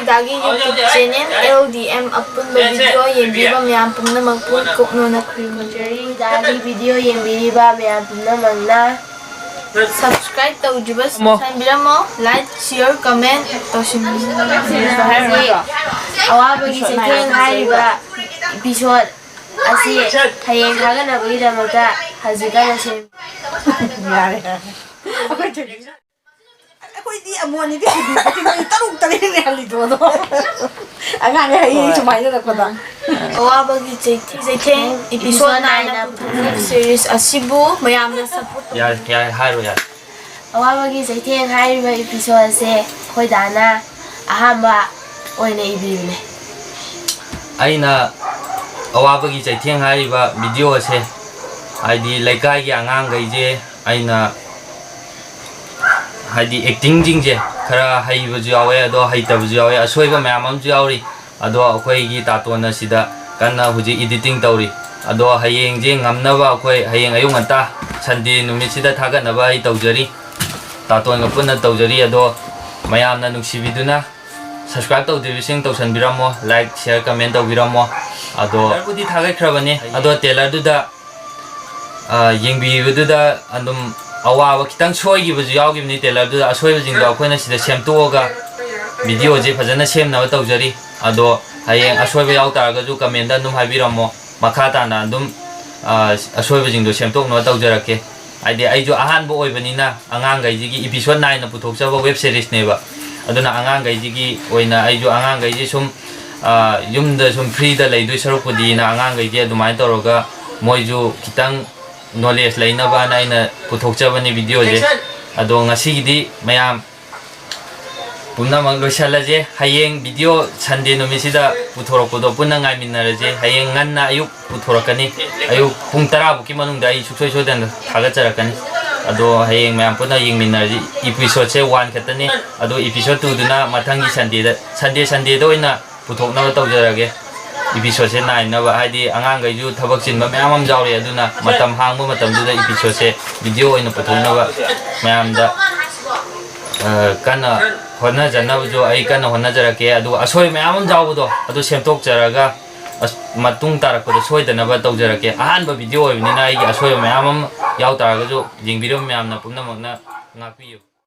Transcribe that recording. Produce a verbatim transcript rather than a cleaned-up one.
ꯗꯥꯒꯤ YouTube channel L D M ꯑꯄꯨꯟꯕ video ꯌꯦꯡꯕꯤꯕ ꯃꯌꯥꯝ ꯄꯨꯝꯅꯃꯛꯄꯨ ꯀꯣꯛꯅꯣꯅ ꯈꯨꯔꯨꯝꯖꯔꯤ꯫ ꯗꯥꯒꯤ video ꯌꯦꯡꯕꯤꯔꯤꯕ ꯃꯌꯥꯝ ꯄꯨꯝꯅꯃꯛꯅ subscribe ꯇꯧꯗ꯭ꯔꯤꯕ ꯇꯧꯁꯟꯕꯤꯔꯝꯃꯣ, like, share, comment ꯇꯧꯁꯤꯟꯕꯤꯔꯝꯃꯣ꯫ ꯑꯋꯥꯕꯒꯤ ꯆꯩꯊꯦꯡ ꯍꯥꯏꯔꯤꯕ episode ꯑꯁꯤ ꯍꯌꯦꯡ ꯊꯥꯒꯠꯅꯕꯒꯤꯗꯃꯛꯇ ꯍꯧꯖꯤꯛ ꯀꯟꯅ ꯁꯦꯝ꯫ ꯑꯩꯈꯣꯏꯗꯤ ꯑꯃꯣꯟ ꯑꯅꯤꯗꯤ ꯁꯤꯕꯤꯕꯗꯤ ꯃꯣꯏ ꯇꯔꯨꯛ ꯇꯔꯦꯠꯅꯦ ꯍꯜꯂꯤꯗꯣ ꯑꯗꯣ꯫ ꯑꯉꯥꯡꯅꯦ ꯍꯌꯦꯡ ꯁꯨꯃꯥꯏꯅ ꯇꯧꯔꯛꯄꯗ꯫ ꯑꯋꯥꯕꯒꯤ ꯆꯩꯊꯦꯡ episode nine ꯅ ꯄꯨꯊꯣꯛꯂꯤꯕ series ꯑꯁꯤꯕꯨ ꯃꯌꯥꯝꯅ support ꯌꯥꯔꯦ ꯌꯥꯔꯦ ꯍꯥꯏꯔꯣ ꯌꯥꯔꯦ꯫ ꯑꯋꯥꯕꯒꯤ ꯆꯩꯊꯦꯡ ꯍꯥꯏꯔꯤꯕ episode ꯑꯁꯦ ꯑꯩꯈꯣꯏ ꯗꯥꯅ ꯑꯍꯥꯟꯕ ꯑꯣꯏꯅ ꯏꯕꯤꯕꯅꯦ꯫ ꯑꯩꯅ ꯑꯋꯥꯕꯒꯤ ꯆꯩꯊꯦꯡ ꯍꯥꯏꯔꯤꯕ video ꯑꯁꯦ ꯍꯥꯏꯗꯤ ꯂꯩꯀꯥꯏꯒꯤ ꯑꯉꯥꯡꯈꯩꯁꯦ ꯑꯩꯅ ꯍꯥꯏꯗꯤ acting ꯁꯤꯡꯁꯦ ꯈꯔ ꯍꯩꯕꯁꯨ ꯌꯥꯎꯋꯦ ꯑꯗꯣ ꯍꯩꯇꯕꯁꯨ ꯌꯥꯎꯋꯦ ꯑꯁꯣꯏꯕ ꯃꯌꯥꯝ ꯑꯃꯁꯨ ꯌꯥꯎꯔꯤ꯫ ꯑꯗꯣ ꯑꯩꯈꯣꯏꯒꯤ ꯇꯥꯇꯣꯟꯅ ꯁꯤꯗ ꯀꯟꯅ ꯍꯧꯖꯤꯛ editing ꯇꯧꯔꯤ꯫ ꯑꯗꯣ ꯍꯌꯦꯡꯁꯦ ꯉꯝꯅꯕ ꯑꯩꯈꯣꯏ ꯍꯌꯦꯡ ꯑꯌꯨꯛ ꯉꯟꯇꯥ Sunday ꯅꯨꯃꯤꯠꯁꯤꯗ ꯊꯥꯒꯠꯅꯕ ꯑꯩ ꯇꯧꯖꯔꯤ꯫ ꯇꯥꯇꯣꯟꯒ ꯄꯨꯟꯅ ꯇꯧꯖꯔꯤ꯫ ꯑꯗꯣ ꯃꯌꯥꯝꯅ ꯅꯨꯡꯁꯤꯕꯤꯗꯨꯅ subscribe ꯇꯧꯗ꯭ꯔꯤꯕꯁꯤꯡ ꯇꯧꯁꯟꯕꯤꯔꯝꯃꯣ, like, share, comment ꯇꯧꯕꯤꯔꯝꯃꯣ꯫ ꯑꯗꯣ ꯕꯨꯗꯤ ꯊꯥꯒꯠꯈ꯭ꯔꯕꯅꯤ꯫ ꯑꯗꯣ trailer ꯗꯨꯗ ꯌꯦꯡꯕꯤꯕꯗꯨꯗ ꯑꯗꯨꯝ ꯑꯋꯥꯕ ꯈꯤꯇꯪ ꯁꯣꯏꯈꯤꯕꯁꯨ ꯌꯥꯎꯈꯤꯕꯅꯤ꯫ Trailer ꯗꯨꯗ ꯑꯁꯣꯏꯕꯁꯤꯡꯗꯣ ꯑꯩꯈꯣꯏꯅ ꯁꯤꯗ ꯁꯦꯝꯗꯣꯛꯑꯒ video ꯁꯦ ꯐꯖꯅ ꯁꯦꯝꯅꯕ ꯇꯧꯖꯔꯤ꯫ ꯑꯗꯣ ꯍꯌꯦꯡ ꯑꯁꯣꯏꯕ ꯌꯥꯎ ꯇꯥꯔꯒꯁꯨ comment ꯇ ꯑꯗꯨꯝ ꯍꯥꯏꯕꯤꯔꯝꯃꯣ꯫ ꯃꯈꯥ ꯇꯥꯅ ꯑꯗꯨꯝ ꯑꯁꯣꯏꯕꯁꯤꯡꯗꯣ ꯁꯦꯝꯗꯣꯛꯅꯕ ꯇꯧꯖꯔꯛꯀꯦ꯫ ꯍꯥꯏꯗꯤ ꯑꯩꯁꯨ ꯑꯍꯥꯟꯕ ꯑꯣꯏꯕꯅꯤꯅ ꯑꯉꯥꯡꯈꯩꯁꯤꯒꯤ episode nine ꯅ ꯄꯨꯊꯣꯛꯆꯕ web series ꯅꯦꯕ꯫ ꯑꯗꯨꯅ ꯑꯉꯥꯡꯈꯩꯁꯤꯒꯤ ꯑꯣꯏꯅ ꯑꯩꯁꯨ ꯑꯉꯥꯡꯈꯩꯁꯤ ꯁꯨꯝ ꯌꯨꯝꯗ ꯁꯨꯝ free ꯗ ꯂꯩꯗꯣꯏ ꯁꯔꯨꯛꯄꯨꯗꯤꯅ ꯑꯉꯥꯡꯈꯩꯁꯦ ꯑꯗꯨꯃꯥꯏꯅ ꯇꯧꯔꯒ ꯃꯣꯏꯁꯨ ꯈꯤꯇꯪ knowledge ꯂꯩꯅꯕꯅ ꯑꯩꯅ ꯄꯨꯊꯣꯛꯆꯕꯅꯤ video ꯁꯦ꯫ ꯑꯗꯣ ꯉꯁꯤꯒꯤꯗꯤ ꯃꯌꯥꯝ ꯄꯨꯝꯅꯃꯛ ꯂꯣꯏꯁꯤꯜꯂꯁꯦ꯫ ꯍꯌꯦꯡ video Sunday ꯅꯨꯃꯤꯠꯁꯤꯗ ꯄꯨꯊꯣꯔꯛꯄꯗꯣ ꯄꯨꯟꯅ ꯉꯥꯏꯃꯤꯟꯅꯔꯁꯦ꯫ ꯍꯌꯦꯡ ꯉꯟꯅ ꯑꯌꯨꯛ ꯄꯨꯊꯣꯔꯛꯀꯅꯤ꯫ ꯑꯌꯨꯛ ꯄꯨꯡ ꯇꯔꯥ ꯐꯥꯎꯀꯤ ꯃꯅꯨꯡꯗ ꯑꯩ ꯁꯨꯡꯁꯣꯏ ꯁꯣꯏꯗꯅ ꯊꯥꯒꯠꯆꯔꯛꯀꯅꯤ꯫ ꯑꯗꯣ ꯍꯌꯦꯡ ꯃꯌꯥꯝ ꯄꯨꯟꯅ ꯌꯦꯡꯃꯤꯟꯅꯔꯁꯤ꯫ Episode ꯁꯦ one ꯈꯛꯇꯅꯤ꯫ ꯑꯗꯣ episode two ꯗꯨꯅ ꯃꯊꯪꯒꯤ Sunday ꯗ, Sunday Sunday ꯗ ꯑꯣꯏꯅ ꯄꯨꯊꯣꯛꯅꯕ ꯇꯧꯖꯔꯒꯦ꯫ Episode ꯁꯦ nine ꯅꯕ, ꯍꯥꯏꯗꯤ ꯑꯉꯥꯡꯈꯩꯁꯨ ꯊꯕꯛ ꯆꯤꯟꯕ ꯃꯌꯥꯝ ꯑꯃ ꯌꯥꯎꯔꯤ꯫ ꯑꯗꯨꯅ ꯃꯇꯝ ꯍꯥꯡꯕ ꯃꯇꯝꯗꯨꯗ episode ꯁꯦ video ꯑꯣꯏꯅ ꯄꯨꯊꯣꯛꯅꯕ ꯃꯌꯥꯝꯗ ꯀꯟꯅ ꯍꯣꯠꯅꯖꯅꯕꯁꯨ ꯑꯩ ꯀꯟꯅ ꯍꯣꯠꯅꯖꯔꯛꯀꯦ꯫ ꯑꯗꯨꯒ ꯑꯁꯣꯏꯕ ꯃꯌꯥꯝ ꯑꯃ ꯌꯥꯎꯕꯗꯣ ꯑꯗꯨ ꯁꯦꯝꯗꯣꯛꯆꯔꯒ ꯑꯁ-, ꯃꯇꯨꯡ ꯇꯥꯔꯛꯄꯗ ꯁꯣꯏꯗꯅꯕ ꯇꯧꯖꯔꯛꯀꯦ꯫ ꯑꯍꯥꯟꯕ ꯚꯤꯗꯤꯑꯣ ꯑꯣꯏꯕꯅꯤꯅ ꯑꯩꯒꯤ ꯑꯁꯣꯏꯕ ꯃꯌꯥꯝ ꯑꯃ ꯌꯥꯎ ꯇꯥꯔꯒꯁꯨ ꯌꯦꯡꯕꯤꯔꯤꯕ ꯃꯌꯥꯝꯅ ꯄꯨꯝꯅꯃꯛꯅ ꯉꯥꯛꯄꯤꯌꯨ꯫